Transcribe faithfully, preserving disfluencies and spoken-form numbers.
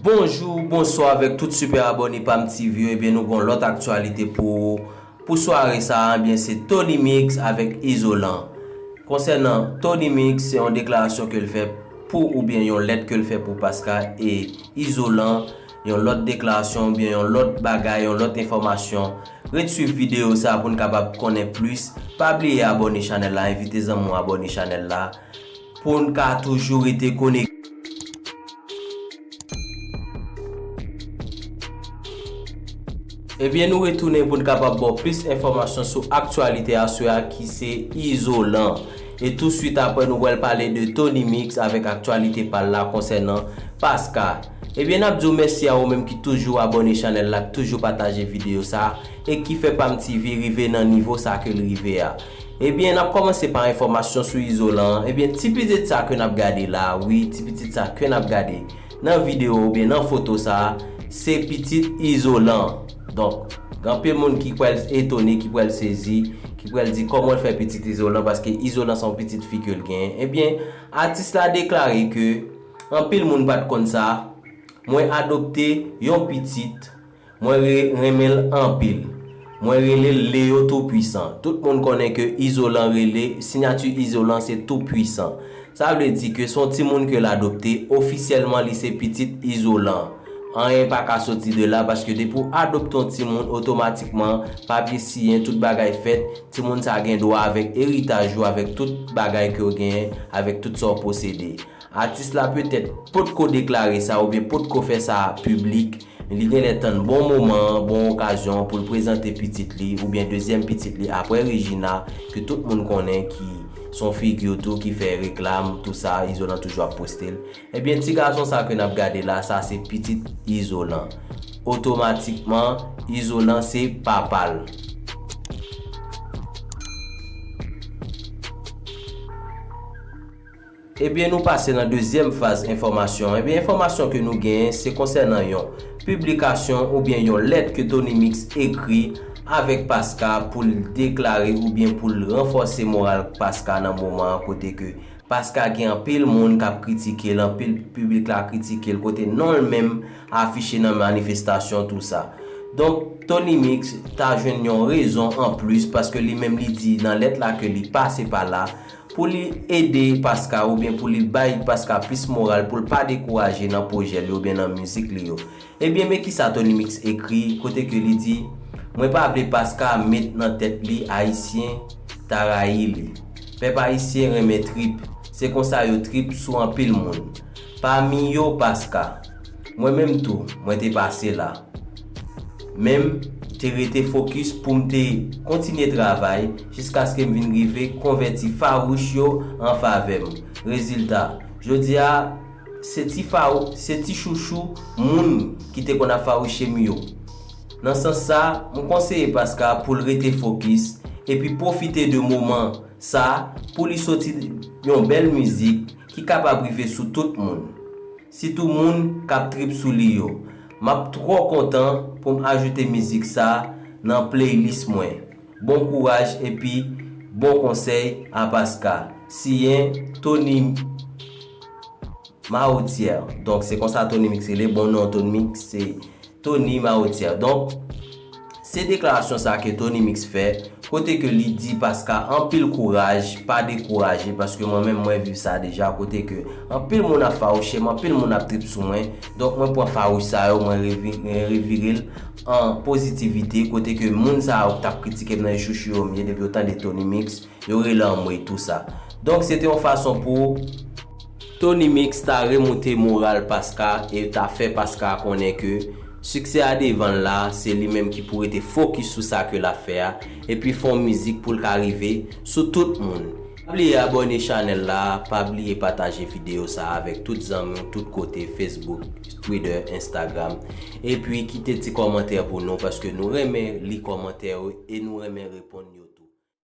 Bonjou, bonswa avèk tout sipè abòne Pam T V yo. Ebyen, nou gon lòt aktyalite pou ou. Pou sware sa a, ebyen, se Tony Mix avèk Izolan. Konsènan Tony Mix, se yon deklarasyon ke l fè pou oubyen yon lèt ke l fè pou Paska e Izolan, yon lòt deklarasyon oubyen yon lòt bagay, yon lòt enfòmasyon. Ret swiv videyo sa a pou n kapab konnen plis. Pa bliye abòne chanèl la, envite zanmi w abòne chanèl la pou n ka toujou rete konekte. Ebyen, nou retounen pou n kapab ba w plis enfòmasyon sou aktyalite aswè a ki se Izolan. E touswit apre, nou pral pale de Tony Mix avèk aktyalite pa l la konsènan Paska. Ebyen, n ap di w mèsi a ou menm ki toujou abòne chanèl la, ki toujou pataje videyo sa a, e ki fè Pam T V rive nan nivo sa ke l rive a. Ebyen, n ap kòmanse pa enfòmasyon sou Izolan an. Ebyen, ti pitit sa ke n ap gade la, wi, ti pitit sa ke n ap gade nan videyo oubyen nan foto sa a, se pitit Izolan. Donk, gen anpil moun ki pral etone, ki pral sezi, ki pral di kòman l fè pitit Izolan, paske Izolan se yon pitit fi ke l genyen. Ebyen, atis la deklare ke anpil moun pa t konn sa, mwen adopte yon pitit, mwen re-, renmen l anpil. Mwen rele l Leo Toupwisan. Tout moun konnen ke Izolan rele, siyati Izolan se Toupwisan. Sa vle di ke se yon timoun ke l adopte, ofisyèlman li se pitit Izolan. Anyen pa ka soti de la, paske depi w adopte yon timoun, otomatikman, papye siyen, tout bagay fèt, timoun sa gen dwa avèk eritaj ou, avèk tout bagay ke w genyen, avèk tout sa w posede. Atis la petèt potko deklare sa oubyen potko fè sa piblik, men li genlè tann bon moman an, bon okazyon an pou l prezante pitit li oubyen dezyèm pitit li apre Regina, ke tout moun konnen ki se yon figi tou ki fè reklam, tou sa, Izolan toujou ap poste l. Ebyen, ti gason sa ke n ap gade la, sa se pitit Izolan. Otomatikman, Izolan se papa l. Ebyen, nou pase nan dezyèm faz enfòmasyon. Ebyen, enfòmasyon ke nou genyen, se konsènan yon piblikasyon oubyen yon lèt ke Tony Mix ekri avèk Paska pou l deklare oubyen pou l ranfòse moral Paska nan moman an kote ke Paska gen anpil moun k ap kritike l, anpil piblik la kritike l, kote non l menm afiche nan manifestasyon, tou sa. Donk, Tony Mix ta jwenn yon rezon anplis, paske li menm li di nan lèt la ke li pase pa la, pou li ede Paska oubyen pou li bay Paska plis moral pou l pa dekouraje nan pwojè li oubyen nan mizik li yo. Ebyen, men kisa Tony Mix ekri, kote ke li di, mwen pa vle Paska met nan tèt li Ayisyen ta rayi li. Pèp ayisyen renmen trip. Se konsa yo trip sou anpil moun. Pami yo, Paska. Mwen menm tou, mwen te pase la. Men m te rete fokis pou m te kontinye travay jiskaske m vin rive konvèti fawouch yo an favè m. Rezilta, jodi a, se ti faw-, se ti chouchou moun ki te konn ap fawouche m yo. Nan sans sa, m konseye Paska pou l rete fokis epi pwofite de moman sa pou li soti yon bèl mizik ki kapab rive sou tout moun. Sitou moun k ap trip sou li yo. M ap twò kontan pou m ajoute mizik sa nan playlist mwen. Bon kouraj epi bon konsèy a Paska. Siyen Tony Mawotyè. Donk, se konsa Tony Mix rele. Bon non Tony Mix se Tony Mawotyè. Donk, se deklarasyon sa ke Tony Mix fè, kote ke li di Paska anpil kouraj, pa dekouraje, paske mwen menm mwen viv sa deja, kote ke anpil moun ap fawouche m, anpil moun ap trip sou mwen. Donk, mwen pran fawouch sa yo, mwen revi-, mwen revire l an pozitivite, kote ke moun sa yo k t ap kritike m nan chouchou yo m ye, depi yo tande Tony Mix, yo rele anmwey tou sa. Donk, se te yon fason pou Tony Mix ta remonte moral Paska e ta fè Paska konnen ke siksè a devan l la, se li menm ki pou rete fokis sou sa ke l ap fè a, epi fè yon mizik pou l ka rive sou tout moun. Pa bliye abòne chanèl la, pa bliye pataje videyo sa a avèk tout zanmi w tout kote, Facebook, Twitter, Instagram. Epi kite ti kòmantè pou nou, paske nou renmen li kòmantè yo e nou renmen reponn yo.